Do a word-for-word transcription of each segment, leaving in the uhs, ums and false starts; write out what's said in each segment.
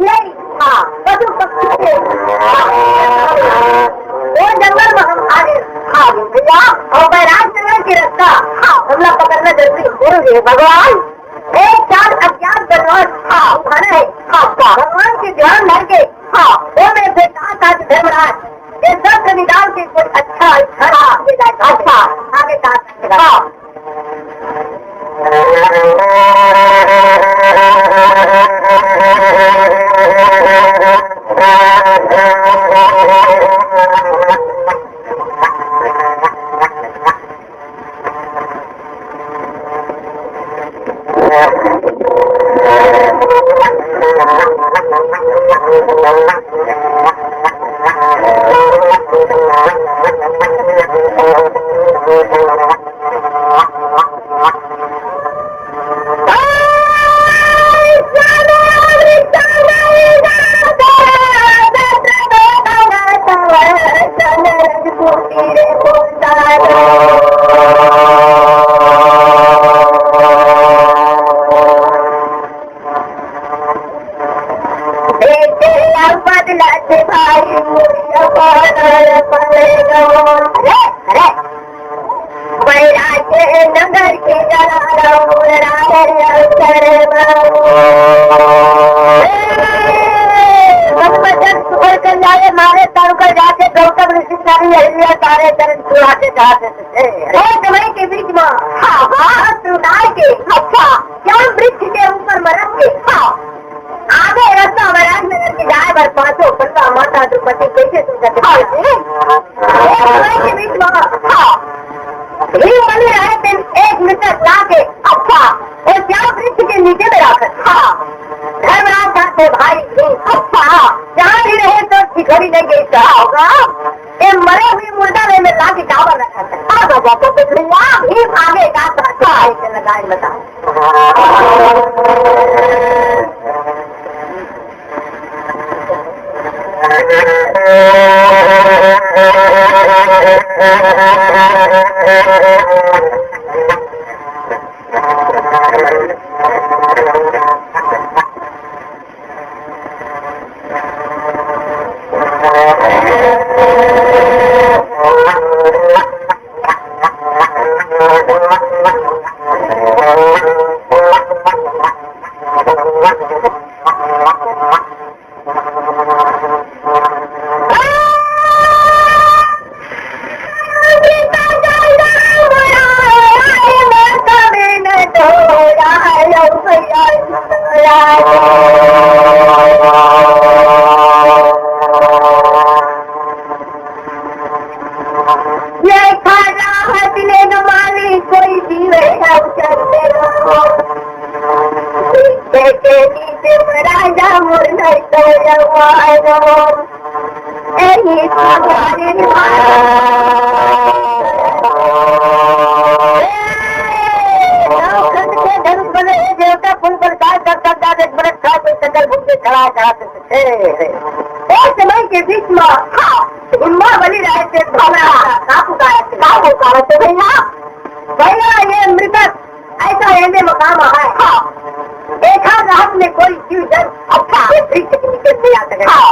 नहीं, हाँ, पशु पक्षी के, हाँ, वो जंगल में हम आ गए। हाँ, भैया, और बैराज नगर के रास्ता, हाँ, हमला पकड़ना जरूरी। गुरु जी, भगवान, एक साल अज्ञात वनवास, हाँ, उठाना है, हाँ, भगवान के ध्यान धर के, हाँ, वो में से कहा था कि धर्मराज, ये सत्य निकाल के कोई अच्छा, अच्छा, हाँ, अच्छा, आगे का, हाँ। बैराज नगर के जलालपुर राय अवसर में। बचपन छोड़ कर जाए मारे तब कर जाके गौतम ऋषि सारी अहिल्या तारे चरण छुआ के जाते थे। हे समय के बीच में, हाँ, हाँ, सुनाई के, अच्छा, क्या वृक्ष के ऊपर मरत के, हाँ। आगे रास्ता महाराज नगर के जाए बर पांचों पल्ला माता द्रौपदी कैसे तुम जाते हाँ, जी। एक समय के बीच में, हाँ। भीम बने रहे थे एक मीटर जाके, अच्छा, वो क्या वृक्ष के नीचे में रखत, हाँ। धर्मराज था थे भाई भीम, अच्छा, जहाँ भी रहे तो ठिठोरी नहीं गई, क्या होगा? ये मरे हुए मुर्दा में, में लाके काबर रखत है। हाँ, बाबा, तो कुछ नहीं, भीम आगे का अच्छा है, चला गाय बता। ये खाना हथले न माली कोई जीवे हम चलते रहो। पीछे के नीचे में राजा मोर नहीं तो जवान हो। ए नीचे वाले धनुष बने देवता फूल पर काय कर सकता, एक बरस खा कोई सकल भूख के खड़ा खड़ा। ए, ए, ए समय के बीच में, हाँ, हिम्मा बनी रहे थे, भमरा, का पुकारत थे, का पुकारत थे भैया? भैया, ये मृतक ऐसा रहने मकाम है, हाँ। एक हाथ में कोई चीज जब अच्छा, ये वृक्ष के नीचे से आ सके। हाँ।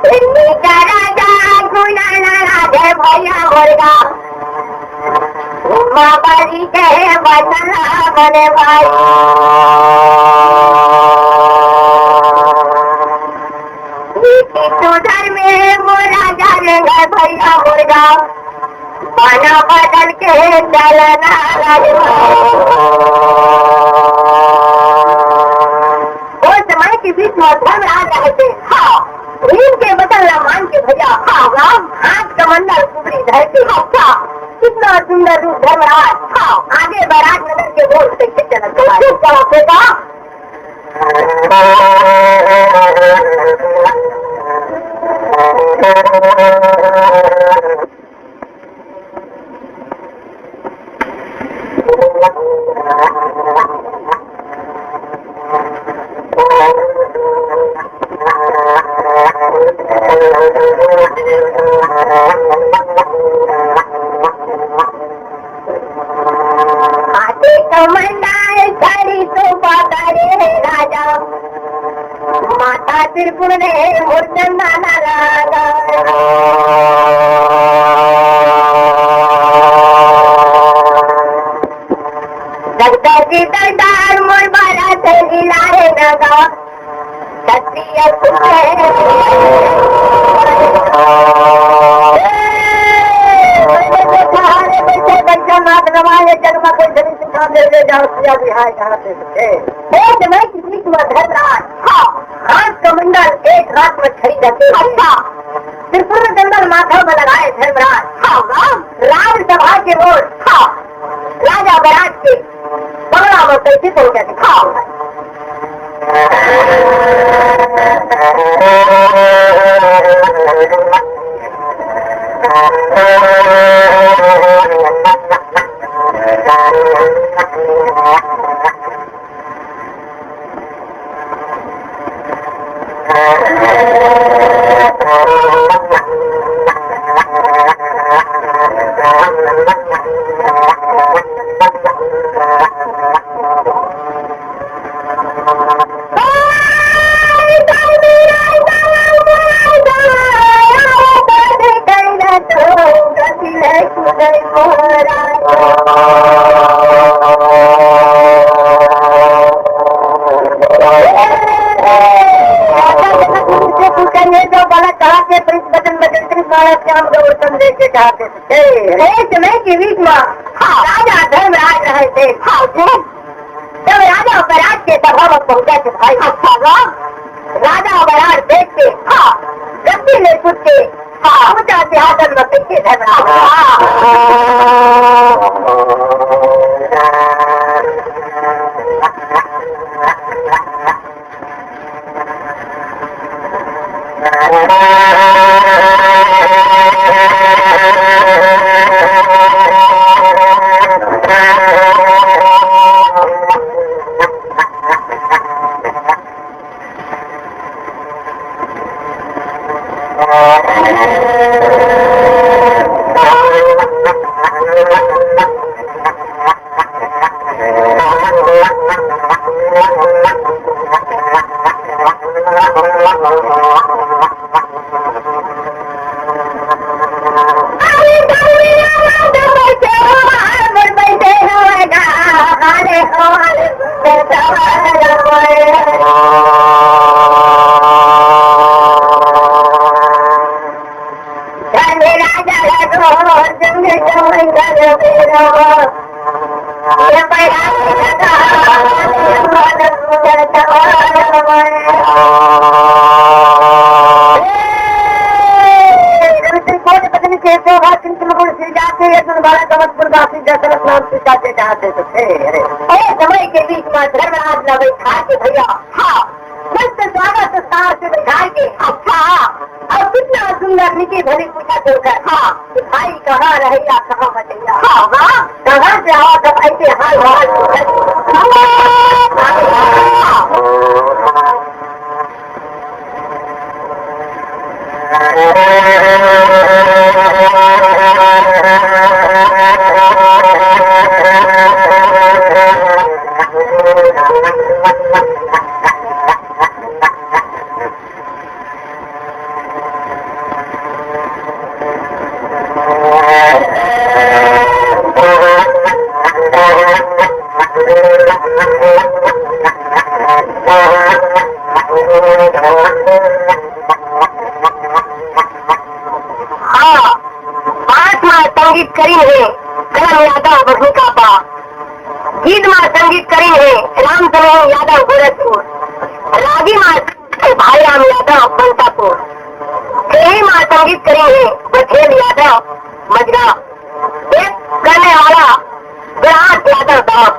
दिल्ली का राजा गुलाला राधे भैया मुर्गा। उमा बारी के बसला बने भाई। नीति सुधर में वो राजा रे गए भैया मुर्गा। बना बदल के चलना राजवा। वो समय के बीच में धर्मराज रहे थे। हाँ, भीम के वचन ला मान के भैया, हाँ, राम हाथ कमंडल कुबरी धर के, अच्छा, कितना सुंदर रूप धर्मराज। हाँ, आगे बैराज नगर के बोल कैसे चलत चला, चला बेटा। त्रिपुर ने मोर चंदा ना लागा। जगता जी दरबार मोर बारा से हिलाए ना गा। सत्य सुखे। बैठे बैठे नाथ नवाए जग में कोई जमीन सिखा दे ले जाओ सिया बिहार जहाँ से सुखे। हे समय की बीच में धर्मराज। हाँ। राज कमंडल एक रात में खरीद के। अच्छा। त्रिपुर जंगल माथा में लगाए धर्मराज। हाँ, वाह। राजसभा के ओर। हाँ। राजा बराज के बंगला में कैसे पहुंचा दिखाओ। कहा के प्रिंस बचन बचन श्री महाराज के हम गौर संदेश के कहा के। ए, रे समय के बीच में। हाँ। राजा धर्मराज रहे थे। हाँ, जी। जब राजा बराज के सभा में पहुंचा थे भाई। अच्छा, वाह। राजा बराज देख के। हाँ। गद्दी में सुत के। हाँ। ऊंचा सिंहासन में बैठे धर्मराज। हाँ। ए, समय के बीच में धर्मराज ला बैठा के भैया, हाँ, मस्त स्वागत सत्कार से बैठा के, अच्छा, और कितना सुंदर निकी भली पूछा तोर कर। हाँ। कि भाई कहाँ रहैया, कहाँ बटैया? हाँ, हाँ। कहाँ से आवा सब ऐसे हाल हाल पूछत? हाँ, पाठ मा संगीत करीन हे कलम यादव बसनिका पा। गीत मा संगीत करीन हे राम सनेही यादव गोरखपुर। रागी मा भाई राम यादव बंसापुर। खेही मा संगीत करीन हे बघेल यादव मजरा। एक करने वाला विराट यादव दास।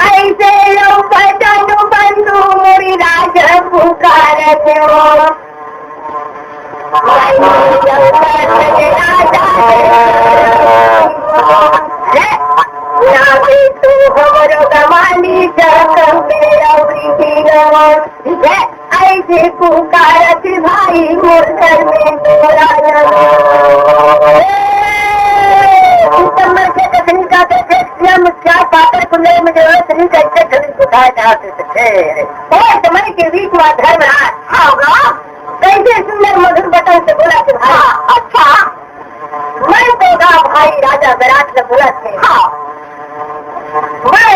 ऐसे लो बचन बंधु मोरी राज पुकारत हो। भाई जब ना भी तू हमरो गवानी, जा कंपे अउरी हीरो। ऐसे पुकारत भाई मोर घर में तोरा ना। ए, सितंबर के दसवीं का देखे, क्या मुखिया पाकर कुंडे में जो है, श्री कैसे घड़ी उठाए जाते थे। ओए, समय के बीच में धर्मराज। हाँ, हाँ। कैसे सुंदर मधुर बचन से बोला कि भाई। हाँ, अच्छा। मैं तो गा भाई राजा विराट से बोला थे। हाँ। मैं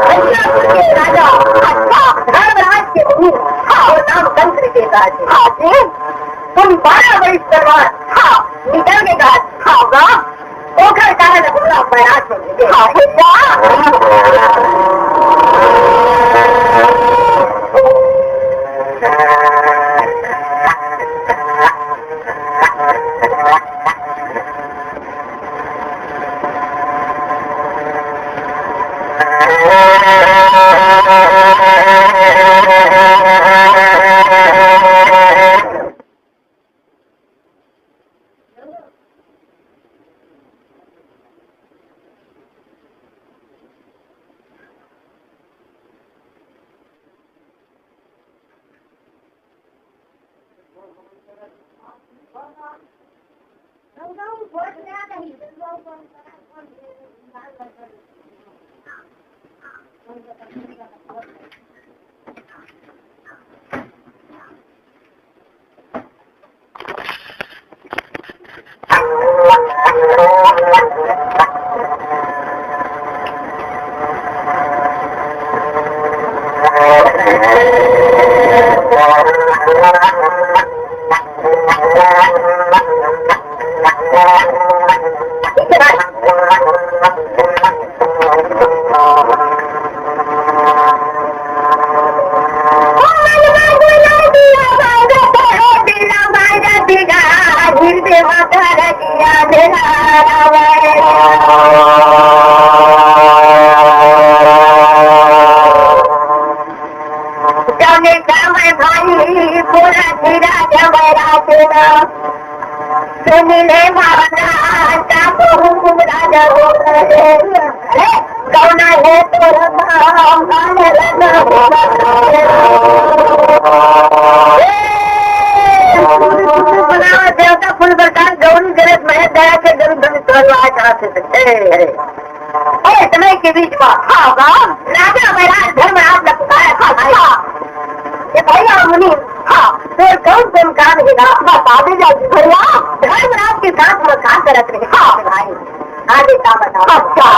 हस्तिनापुर के राजा, अच्छा, धर्मराज के मुनि, हाँ, और नाम कंस के राज। हाँ जी। तुम बारह वर्ष बनवास, हाँ, निकल के राज, हाँ, गा। ओकर कारण हम लोग प्रयास में जुटे। हाँ, भैया। जमे समय भाई पूरा धीरा जमे राजना। सुनिले महाराज का बहु राजा हो गए। कौना है तोर नाम काले रंग हो गए। देवता फूल बरसात गौरी गणेश महेश दया के गरुड़ ध्वज तोर आवाज कहाँ से? अरे, समय के बीच में, हाँ, राजा महाराज धर्मराज ने पुकारा था भाई। हाँ। ये भैया मुनि, हाँ, तो कौन कौन काम है ना? बता दे जाओ भैया। धर्मराज के साथ में काम करत रहे। हाँ भाई, आगे का बताओ? अच्छा।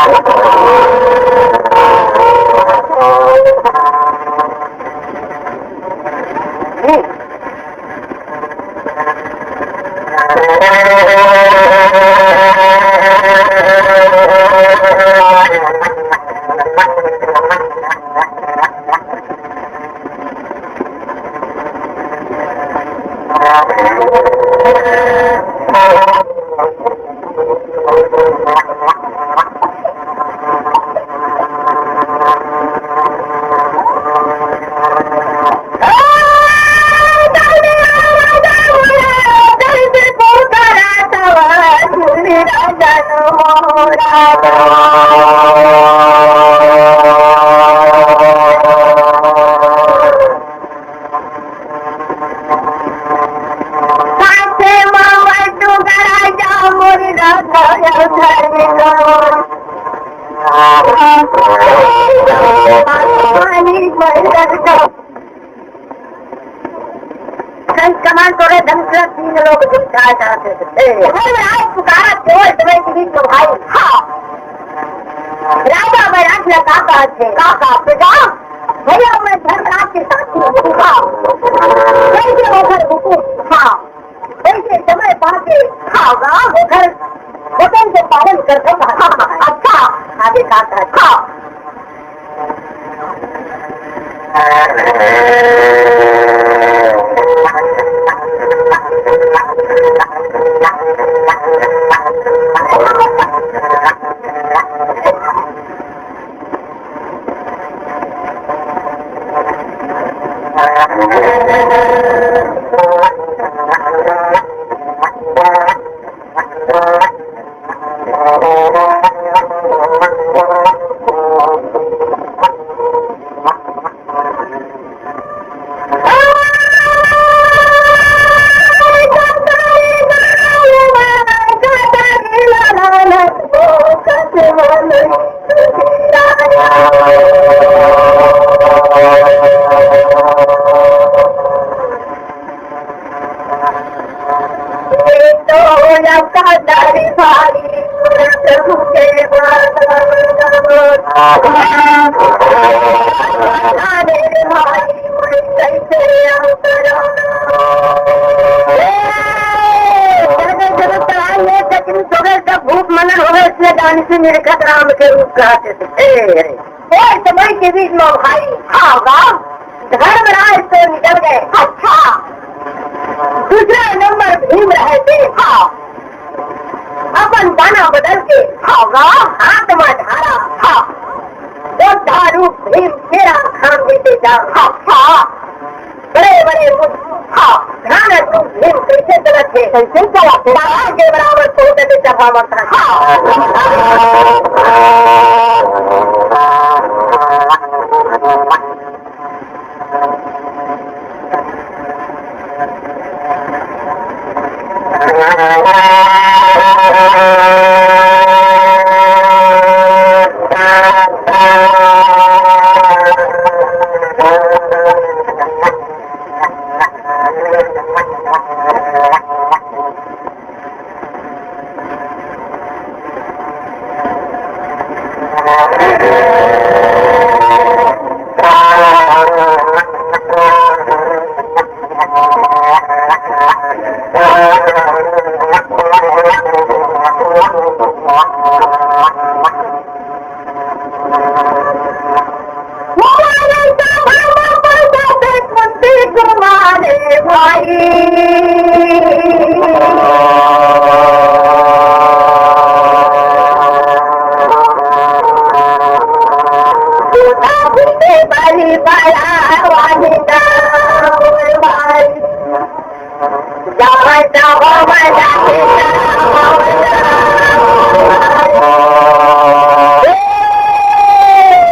कमान तोरे धन से तीन लोग जुट जाए चाहते थे। धर्मराज पुकारा केवल तुम्हें कि तो भाई। हाँ। राजा महाराज ने कहा, कहा थे, कहा, कहा, बेटा, भैया मैं धर्मराज के साथ हूँ। हाँ। कैसे होकर हुकुम? हाँ। कैसे समय पाते? हाँ, हाँ। होकर वचन के पालन करते हैं। हाँ, हाँ। अच्छा। आगे कहा था। हाँ। का डर भाई, प्रभु के बात। अरे भाई, कैसे अवतरा। ए, जगह जगह चढ़ाई है, लेकिन सुबह जब भूख मना होवे, इसलिए जान से मेरे खत राम के रूप कहते थे। ए, ए। ओए समय के बीच में भाई, हाँ, वाह, धर्मराज तो निकल गए। अच्छा। दूसरा नंबर भीम रहे थे। हाँ। अपन बना बदल के, हाँ, वाह, आत्मा धारा। हाँ। योद्धा रूप भीम तेरा खान देते जा। अच्छा। बड़े बड़े मुख, हाँ, ध्यान रखो, भीम कैसे चलत हे? कैसे चलत हे? बाबा के बराबर पहुंचत हे सभा मत। हाँ।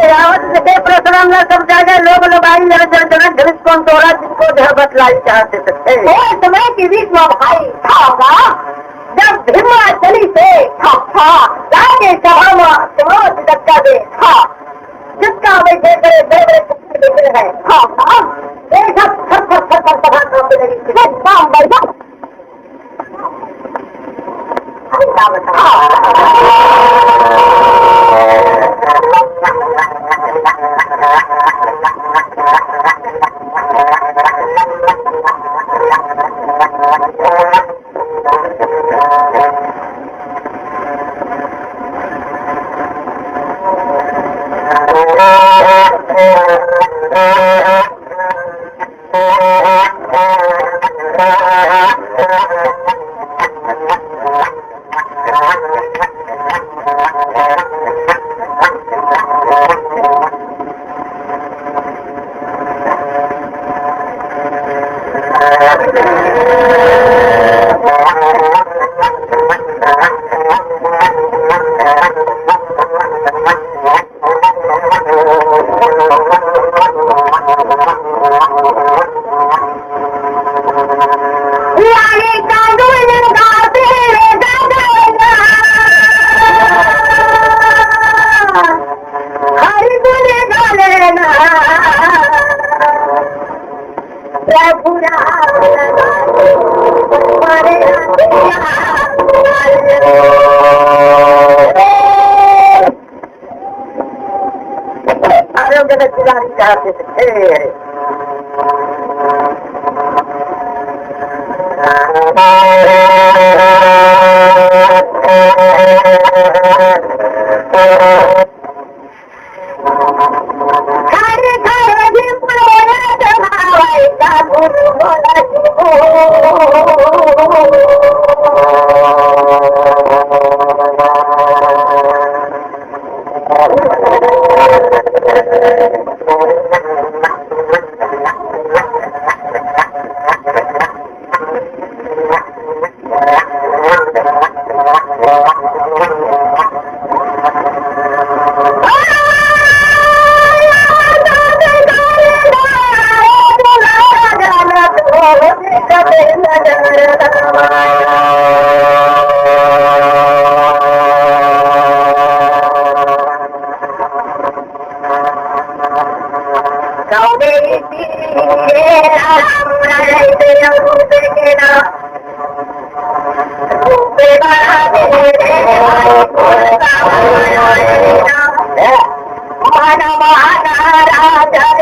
रावण से प्रसन्न सब जागे, लोग लोग आई, जन जन जन घृत कौन तोरा, जिनको जह बतलाई चाहते थे। ए, समय के बीच में भाई था होगा, जब भीमा चली से, था, था, जाके सभा में समाज धक्का दे, था, जिसका वैसे बड़े, बड़े, बड़े पुत्र देख रहे हैं। हाँ, हाँ। ये सब थर, थर, थर, थर, थर कांपने लगी। ये काम बैठा। अरे, क्या बताऊं? आरोग्य में सुधार चाहते थे।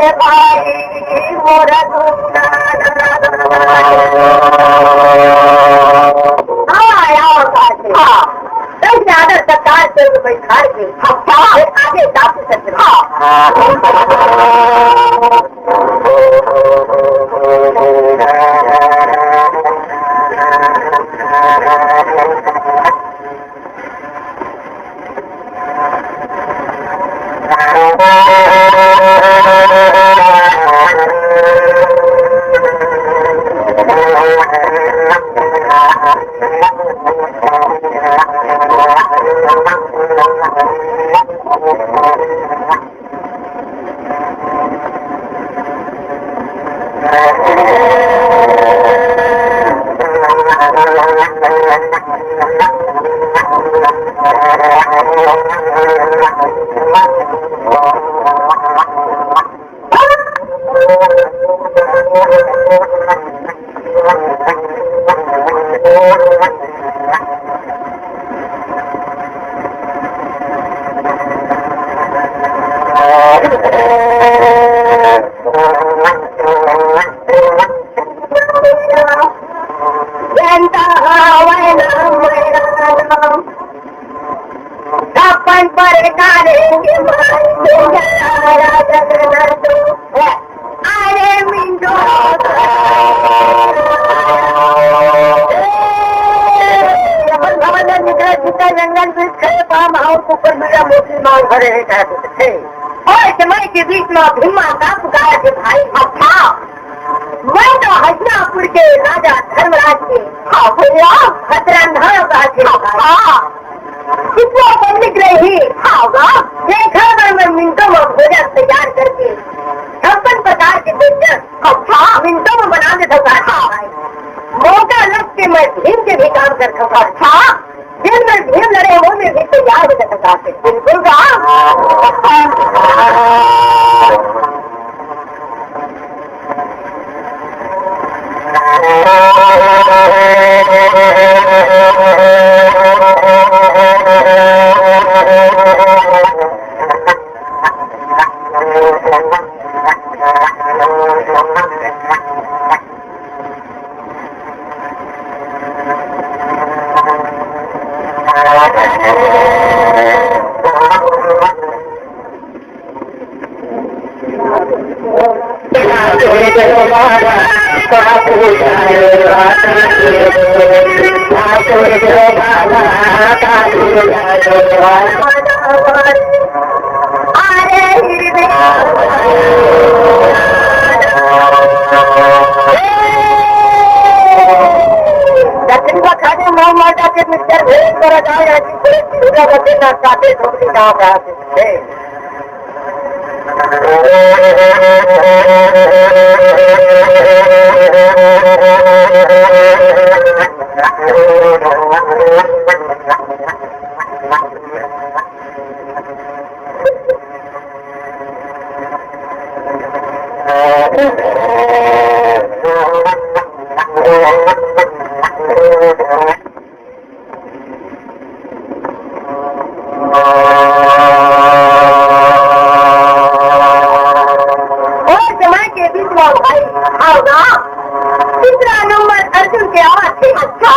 भाई मोर दुख ना। हाँ, आओ साथे। हाँ। तब ज्यादा सरकार से बैठा के। अच्छा। फिर आगे साथ से चलते। हाँ। अपन प्रकार के माई दुलारा जगन्नाथ। अरे मिंदो। अपन भवन ले निकले, सीता जंगल में खड़े पाम और कुकर मेरा मोती मांग भरे है, कह देते थे। और समय के बीच में भीमा का पुकार के भाई। अच्छा। मैं तो हस्तिनापुर के राजा धर्मराज के। हाँ, भैया। खतरनाक आदमी। हाँ। कितना पब्लिक रही। हाँ, वाह। ये घर भर में मिनटों में भोजन तैयार करके छप्पन प्रकार के व्यंजन। अच्छा। मिनटों में बना देता था। हाँ। मौका लग के मैं भीम के भी काम करता था। अच्छा। दिन में भीम लड़े, वो में भी तैयार हो जाता था। बिल्कुल वाह। दक्षिण को खाने मुंह माता के मिक्सचर भेज कर जाए, ऐसी कोई चीज का बच्चे ना खाते, ठोकरी ना खाते। और जमाए के बीच में भाई, आओ ना। तीसरा नंबर अर्जुन के आवाज से, अच्छा।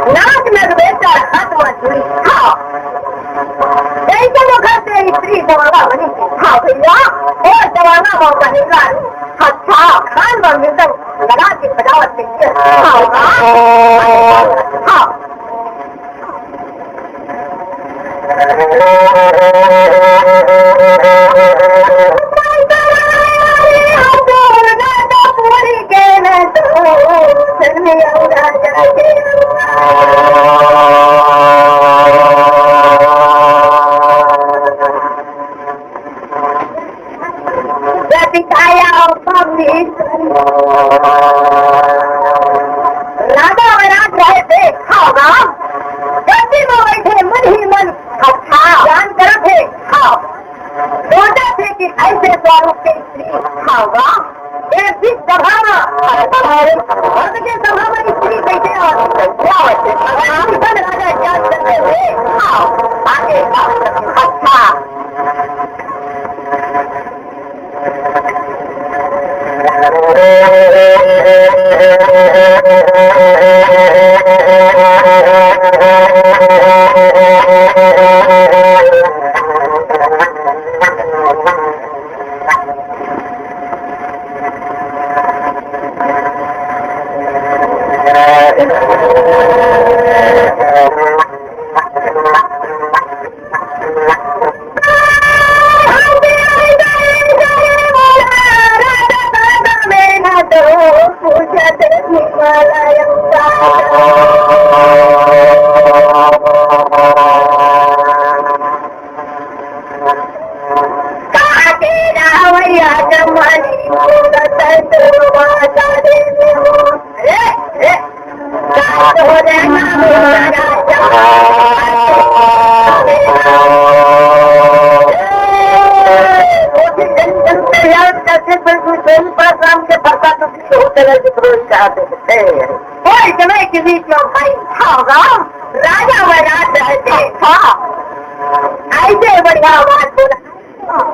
नाक नग बेटा हाथ में छुरी, हाँ। जैसे वो घर से स्त्री जवाना बनी थी, हाँ भैया। और जवाना मौका निकाल, अच्छा। खान में मिर्दंग लगा के बजावत देखिए। हाँ, हाँ। हाँ। जतिकाया और सब मिल। राजा महाराज रहे थे, हाँ, हाँ। गद्दी में बैठे मन ही मन, अच्छा, ध्यान करत हे, हाँ। सोचत हे कि ऐसे स्वरूप के स्त्री, हाँ, हाँ। ये भी सभा में, वर्ग के सभा में स्त्री बैठे और क्या होते? भगवान राजा क्या करते हुए, हाँ, आगे, अच्छा। कोई समय के बीच में भाई, हाँ, राजा महाराज रहते। हाँ, ऐसे बढ़िया बात बोला। हाँ,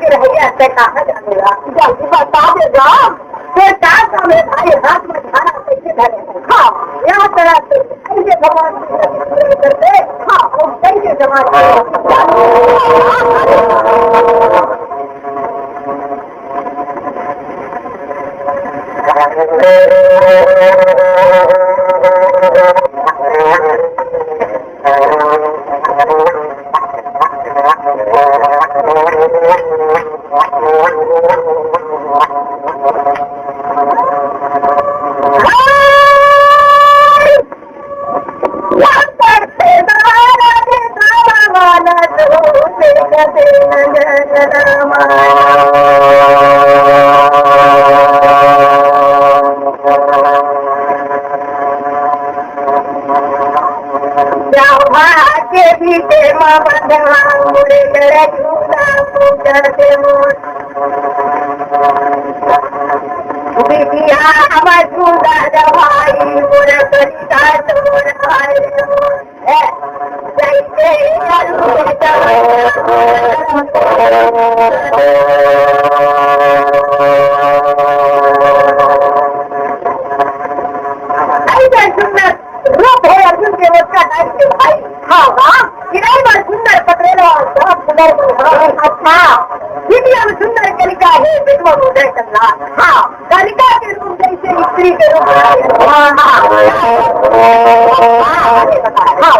रहिया से कहा जाएगा, जल्दी बता दे राम। फिर क्या काम है भाई, हाथ में खाना कैसे धरे? हाँ, यहाँ तरह से कैसे भगवान की करते? हाँ, हम कैसे जमा बिटिया हमर सुंदर भाई मोर कलिका तोर भाई रे मोर। जैसे ऐसा सुंदर रूप है अर्जुन के, उसका नाम से भाई। हाँ, वाह। किनाई बार सुंदर पकड़ेला, बहुत सुंदर। अच्छा। कितनी हम सुंदर कलिका है, बिल्कुल उदय करना। हाँ, कलिका के रूप जैसे स्त्री के रूप में। हाँ, हाँ। हाँ, हाँ।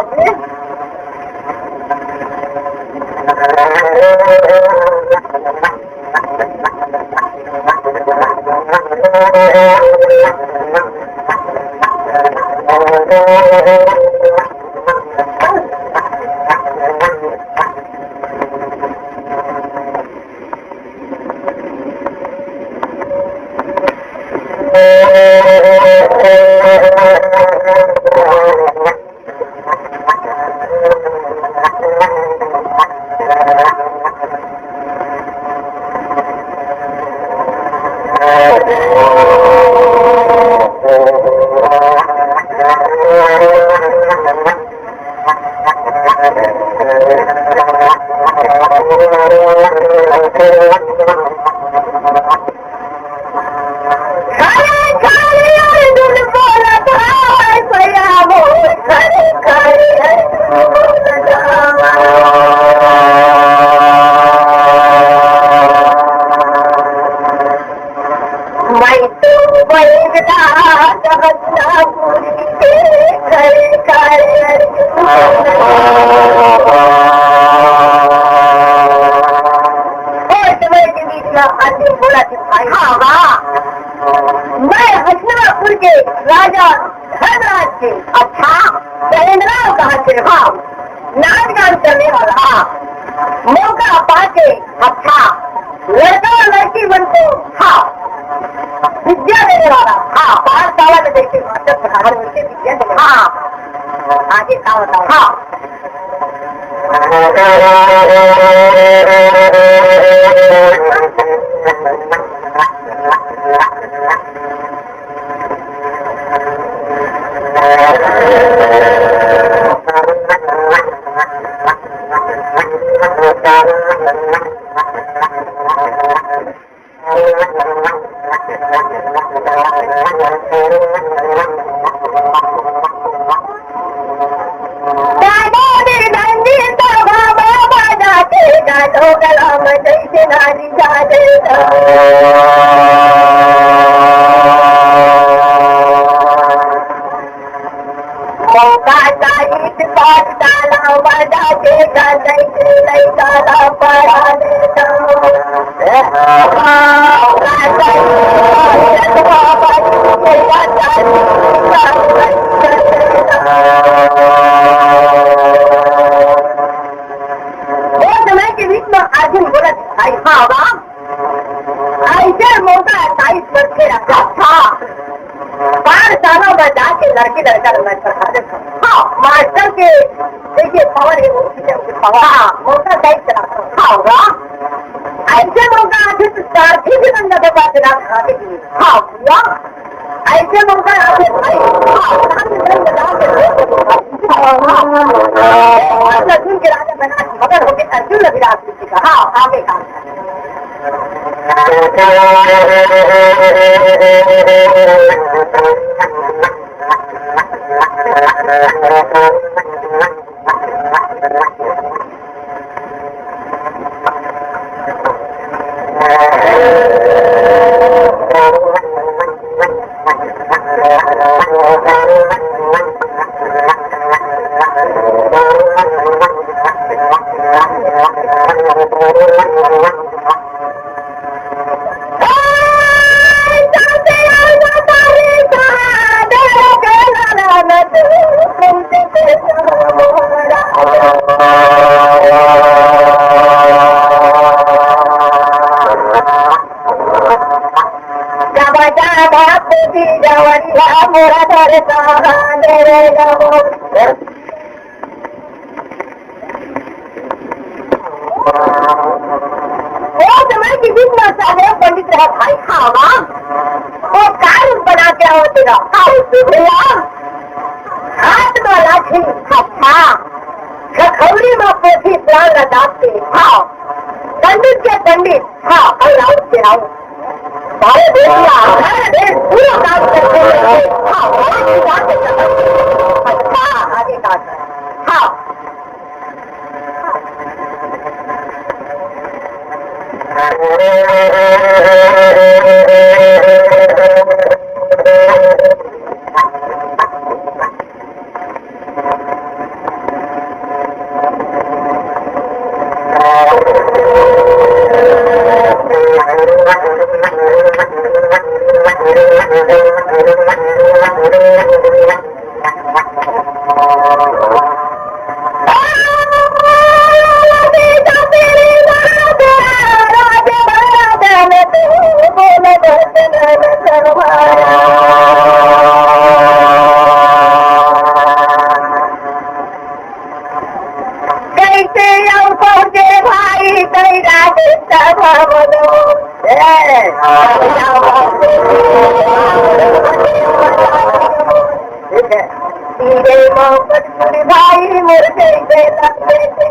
मैं तो बैठा जगन्नाथपुरी के घर का। और तुम्हें के बीच में आदमी बोला कि भाई, हाँ, हाँ। मैं हस्तिनापुर के राजा धर्मराज के। अच्छा। धर्मराज कहाँ के? हाँ। नाच गान करने वाला, हाँ। मौका पाके, अच्छा, लड़का और लड़की मन को, हाँ, विद्या देने वाला, हाँ, पाठशाला में जैसे मास्टर पढ़ाते वैसे विद्या देने वाला, हाँ। आगे का बताओ? हाँ। बासाइत पाठ डाला मजा के गंजई के लइका ला पढ़ा देता हूँ। ओ समय के बीच में अर्जुन बोला, "भाई, हाँ, वाह।" अइसे मौका अट्ठाईस वर्ष के रखा था। पाठशाला में जाके लड़की लड़का ला पढ़ा देता। हाँ, मास्टर के देखिए पावर है, वो किचन के पावर। हाँ, मौका टाइप से रखा था, हाँ, वाह। अइसे मौका आथे तो सारथी भी बन जाता, बात रात खाने के लिए। हाँ, वाह। अइसे मौका आथे भाई, हाँ, साथ में बन जाता। हाँ, हाँ, हाँ। और अर्जुन के राजा बना, मगन होके अर्जुन अभिलाष जी का। हाँ, आगे का। ओ समय के बीच में साले पंडित रहा भाई खावा, वो का रूप बना के आओ तेरा? आओ तू भैया, हाथ में लाठी, अच्छा, खखौरी में पोथी, प्राण लगा के, हाँ, पंडित के पंडित, हाँ, और राउत के राउत। भाई भैया, अरे, पूरा काम करते हैं। हाँ, भाई, पूरा काम करते हैं। अच्छा, आगे का। हाँ। कैसे अउ पहुँचे भाई, तैरा के सभा बोलो। ए, ठीक है। सीधे मोहम्मदपुर भाई मोर कैसे तब कैसे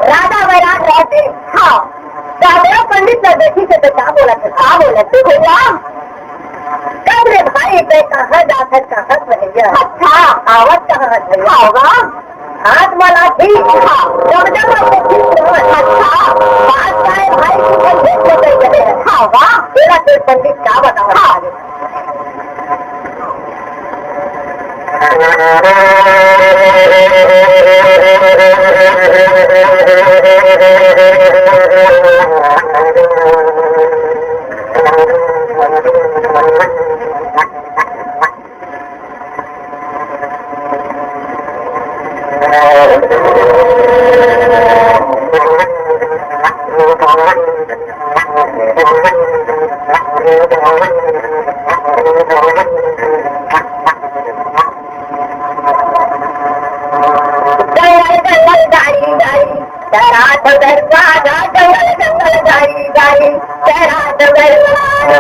राजा बैराग रहते, हाँ। राजा पंडित ला देखिस त का बोलथे, का बोलथे भैया? कब रे भाई, ते कहाँ जात हस, कहाँ से भैया? अच्छा। आवत कहाँ हस भैया? हाँ, वाह। हाथ में लाठी, हाँ। जब जब आपको ठीक हो, अच्छा। बात का है भाई, तू पंडित को कह रहे हैं। हाँ, वाह। तेरा कोई पंडित क्या बताओ आगे? जंगल जंगल गाड़ी गाड़ी, डरा डर गाजा, जंगल जंगल गाड़ी गाड़ी, डरा डर गाजा।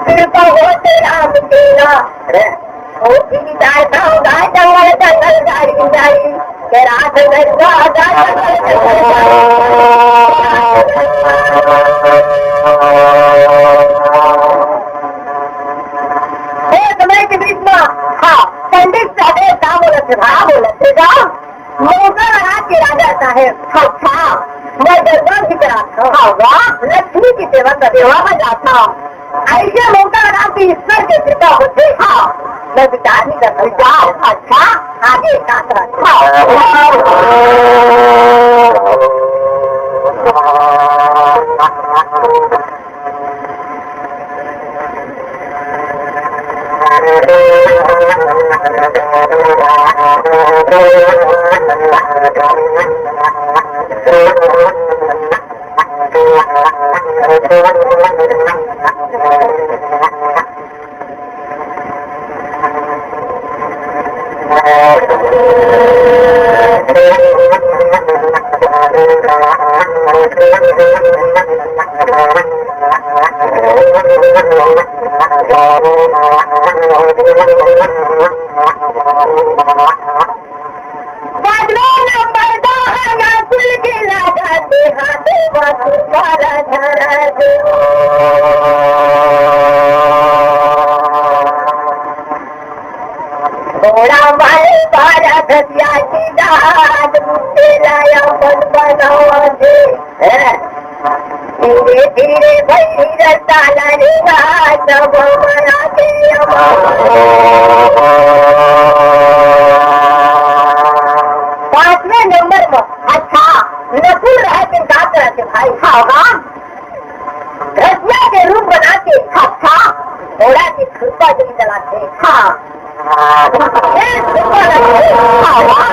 कृपा हो तेरा तेरा। ओ सीता गाँव गाय जंगल जंगल गाड़ी गाड़ी, तेरा जंगल गाँव गाय जंगल जंगल गाड़ी। ओ समय के बीच में, हाँ, पंडित साहब का बोलत हाँ, बोलत हे का? मौका लगा के राजा साहेब। अच्छा, मैं गरबा भी करात हँव। हाँ, वाह। लक्ष्मी के सेवा कर, सेवा में जात हँव। ऐसे मौका लगा के ईश्वर के कृपा होथे। हाँ, मैं विचार नहीं करता। विचार। अच्छा, आगे का करत हँव? पाँचवें नंबर दो है ना, कुल के राजा के हाथे बाजू सारा धरा दे। घोड़ा मारे बारा धसिया की डाल, तेरा अपन बनावा दे। हैं? धीरे धीरे भई रस्ता लड़ेगा, सब बना के अमा। पाँचवें नंबर में, अच्छा, नकुल रहे के का करत हे भाई? हाँ, हाँ। रसिया के रूप बना के, अच्छा, घोड़ा के खुरपा जब चलाथे। हाँ। ए, खुरपा लगे, हाँ, वाह,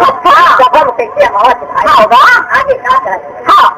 अच्छा, जब हम कैसे आवाज उठाए। हाँ, वाह। आगे का करे? हाँ।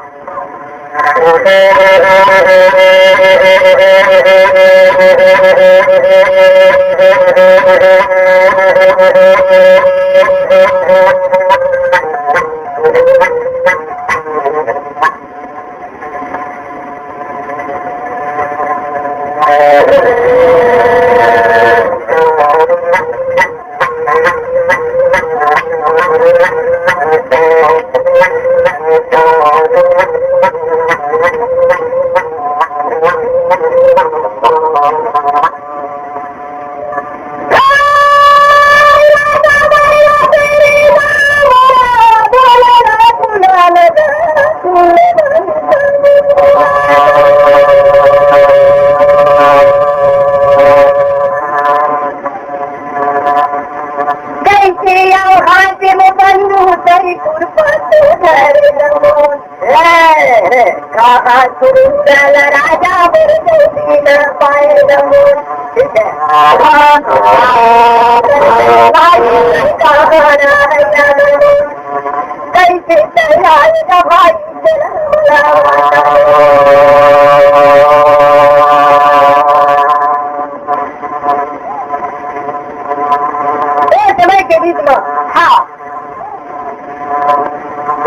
कैसे आओ हाथ में बंदूक, सही कुर्बान तो धर दो। ए, ए, कहाँ सुंदर राजा बरदौती न पाए रहो। ठीक है। भाई, कहाँ राजा कैसे तैयार का भाई, चला। ए समय के बीच में, हाँ,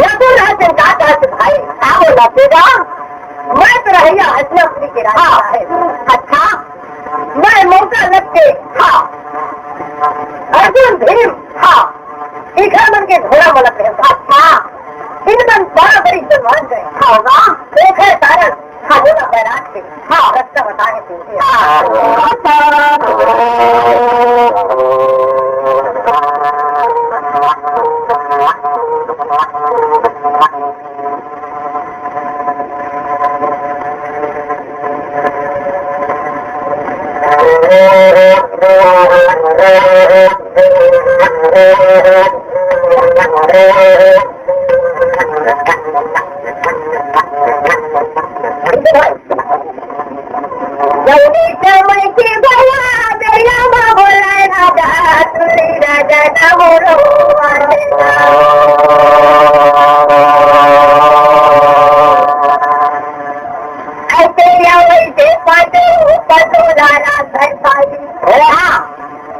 रघुनाथ का कहत भाई, का बोला तेरा? मैं तो रहैया हसनापुरी के राजा है। अच्छा, मैं मौका लग के, हाँ, अर्जुन भीम, हाँ, इखर मन के घोड़ा मलक रहे। अच्छा, इन मन बारह बरिस जवान गए। हाँ, वाह। ओखर कारण हाँ, बोला बैराग से। हाँ, रस्ता बताए तुझे। हाँ। जल्दी समय के भैया, बेरिया मा बोलाए राजा, तुलसी राजा ना बोलो। ऐसे या वैसे पाछे ऊपर तो लाला घर पाई। हाँ।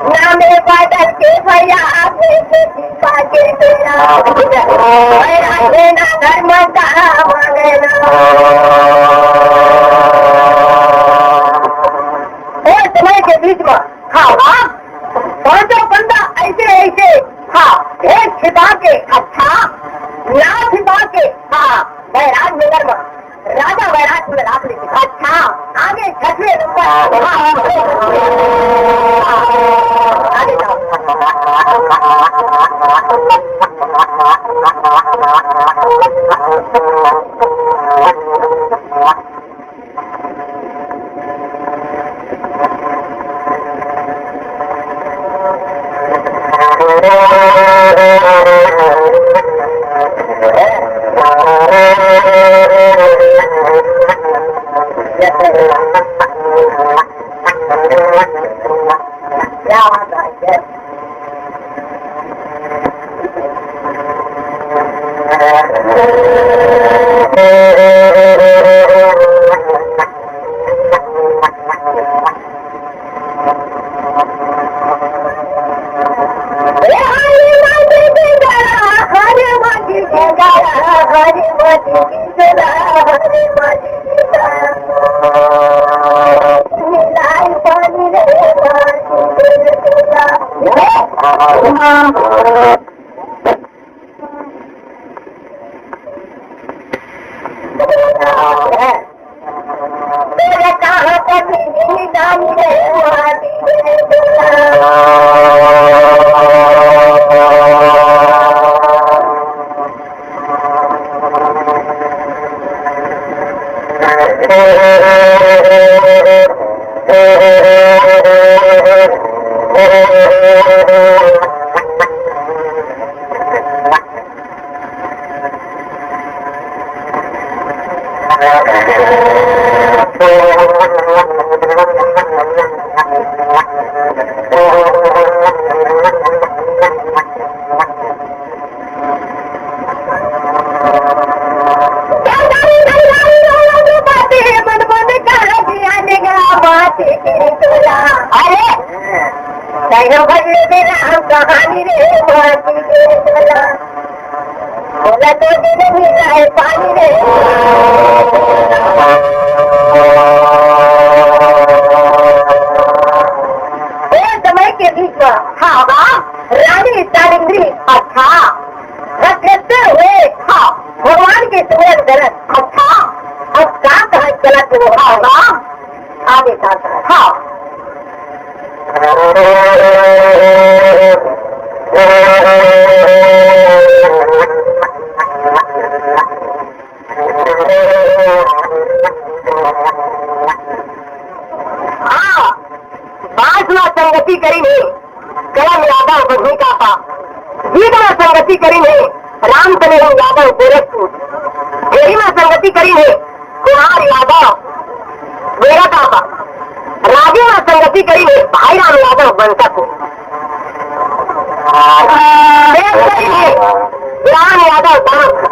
नामे बादल के भैया, आपने खेती पाके तेरा। मेरा सेना धर्म का मांगे ना। ओ समय के बीच में, हाँ, हाँ, पांचों बंदा ऐसे, ऐसे, हाँ, भेष छिपा के, अच्छा, नाम छिपा के, हाँ, बैराग नगर में राजा बैराग में रात में दिखा। अच्छा, आगे छठवें नंबर। आगे जाओ। अरे, कहियो भइया के राम कहानी रे, बाटी के तोला। बोला तो दिन मिला है पानी रे। ओ समय के बीच में, हाँ, हाँ, रानी सावित्री, अच्छा, रक्षाते हुए, हाँ, भगवान के सुमिरन करत, अच्छा, अब का कहा चलत हो, हाँ, हाँ, आगे का कहा, हाँ। हाँ, बांस ला संगति करिन हे कलम यादव बघेका पा। गीत ला संगति करिन हे राम कन्हैया यादव गोरखपुर। भेरी ला संगति करिन हे कुमार यादव गोरखा पा। रागी ला संगति करिन हे भाई राम यादव बंसक। प्रेम करिन हे राम यादव बंसक।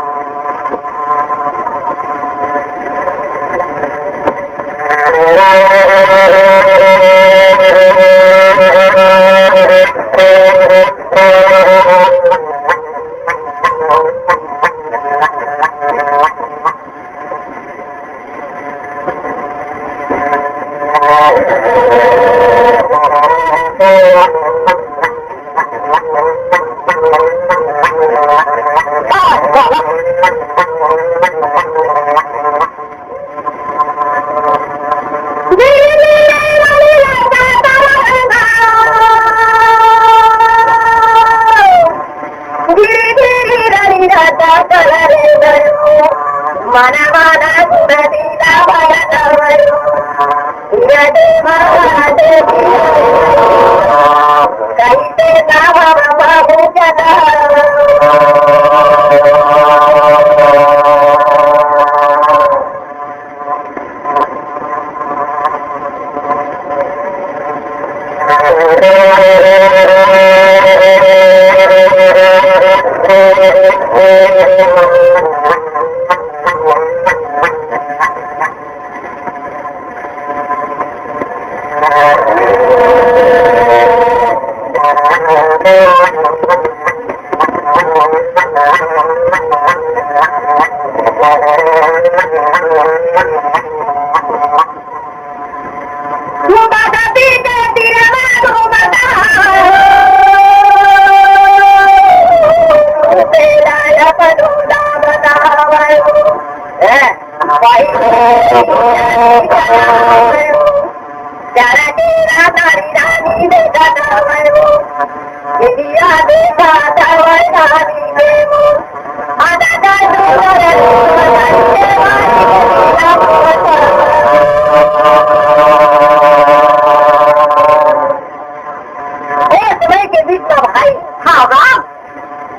ए समय के बीच में भाई, हाँ, राम,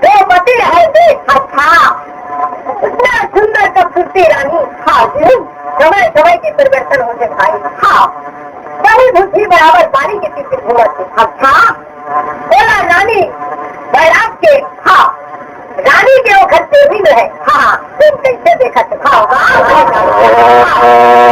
द्रौपदी है देख, अच्छा, इतना सुंदर खूबसूरती रानी, हाँ, जी, समय, समय के परिवर्तन होथे भाई, हाँ, बड़ी बुद्धि बराबर बारी के पीछे घूमत हे, अच्छा, ओला रानी बैराग के, हाँ, रानी के ओखर देवी में है। हाँ, तुम कैसे देखत हो? हाँ, हाँ, हाँ।